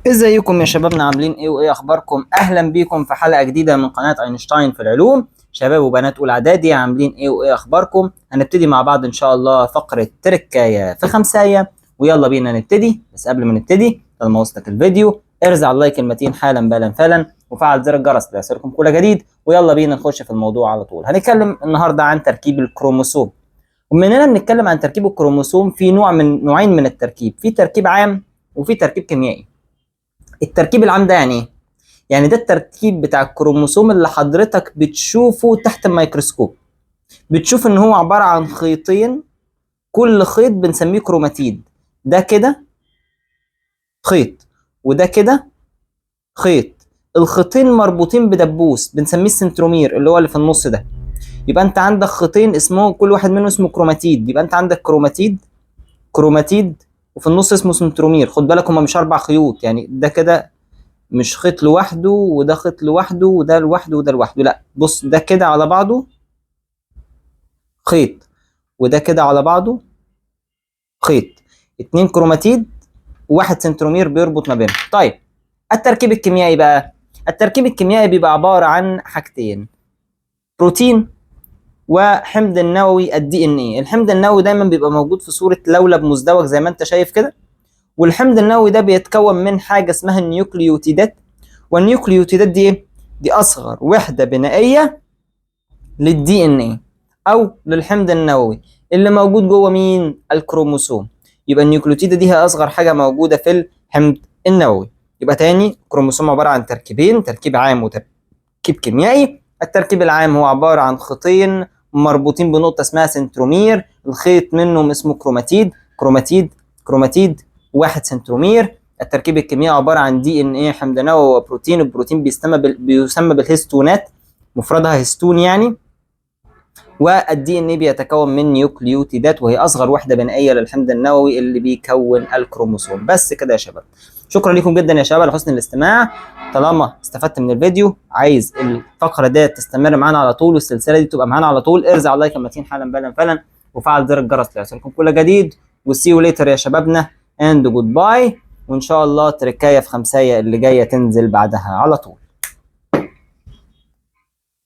ازيكم يا شبابنا، عاملين ايه وايه اخباركم؟ اهلا بيكم في حلقة جديدة من قناة اينشتاين في العلوم. شباب وبنات اولى اعدادي، عاملين ايه وايه اخباركم؟ هنبتدي مع بعض ان شاء الله فقره تركايه في خمسايه، ويلا بينا نبتدي. بس قبل ما نبتدي، طالما وصلك الفيديو ارزع ال like المتين حالا بالا فعلا، وفعل زر الجرس ليصلكم كل جديد. ويلا بينا نخش في الموضوع على طول. هنتكلم النهارده عن تركيب الكروموسوم. وبما اننا بنتكلم عن تركيب الكروموسوم، في نوع من نوعين من التركيب: في تركيب عام وفي تركيب كيميائي. التركيب العام ده يعني ايه؟ يعني ده التركيب بتاع الكروموسوم اللي حضرتك بتشوفه تحت الميكروسكوب. بتشوف ان هو عبارة عن خيطين، كل خيط بنسميه كروماتيد. ده كده خيط وده كده خيط، الخيطين مربوطين بدبوس بنسميه السنترومير اللي هو اللي في النص ده. يبقى انت عندك خيطين اسمه كل واحد منهم اسمه كروماتيد. يبقى انت عندك كروماتيد كروماتيد وفي النص اسمه سنترومير. خد بالك هما مش اربع خيوط، يعني ده كده مش خيط لوحده وده خيط لوحده وده لوحده وده لوحده، لا بص ده كده على بعضه خيط وده كده على بعضه خيط، اتنين كروماتيد وواحد سنترومير بيربط ما بينهم. طيب التركيب الكيميائي بقى، التركيب الكيميائي بيبقى عبارة عن حاجتين: بروتين وحمض النووي ال DNA. الحمض النووي دايما بيبقى موجود في صورة لولب مزدوج زي ما انت شايف كده، والحمض النووي ده بيتكون من حاجة اسمها النيوكليوتيدات. والنيوكليوتيدات دي ايه؟ دي اصغر وحدة بنائية لل DNA او للحمض النووي اللي موجود جوه مين؟ الكروموسوم. يبقى النيوكليوتيدة دي هي اصغر حاجة موجودة في الحمض النووي. يبقى تاني، الكروموسوم عبارة عن تركيبين: تركيب عام وتركيب كيميائي. التركيب العام هو عبارة عن خيطين مربوطين بنقطة اسمها سنترومير، الخيط منهم اسمه كروماتيد، كروماتيد كروماتيد، واحد سنترومير. التركيب الكيميائي عبارة عن DNA حمض نووي وبروتين. البروتين بيسمى بالهستونات، مفردها هستون يعني. وال DNA بيتكون من نيوكليوتيدات وهي اصغر وحده بنائيه للحمض النووي اللي بيكون الكروموسوم. بس كده يا شباب، شكرا لكم جدا يا شباب على حسن الاستماع. طالما استفدت من الفيديو، عايز الفقرة دي تستمر معانا على طول والسلسله دي تبقى معانا على طول، ارزع like المتين حالا بالا فعلا، وفعل زر الجرس ليصلكم كل جديد. و see you later يا شبابنا and goodbye. وان شاء الله تركايه في خمسايه اللي جاية تنزل بعدها على طول.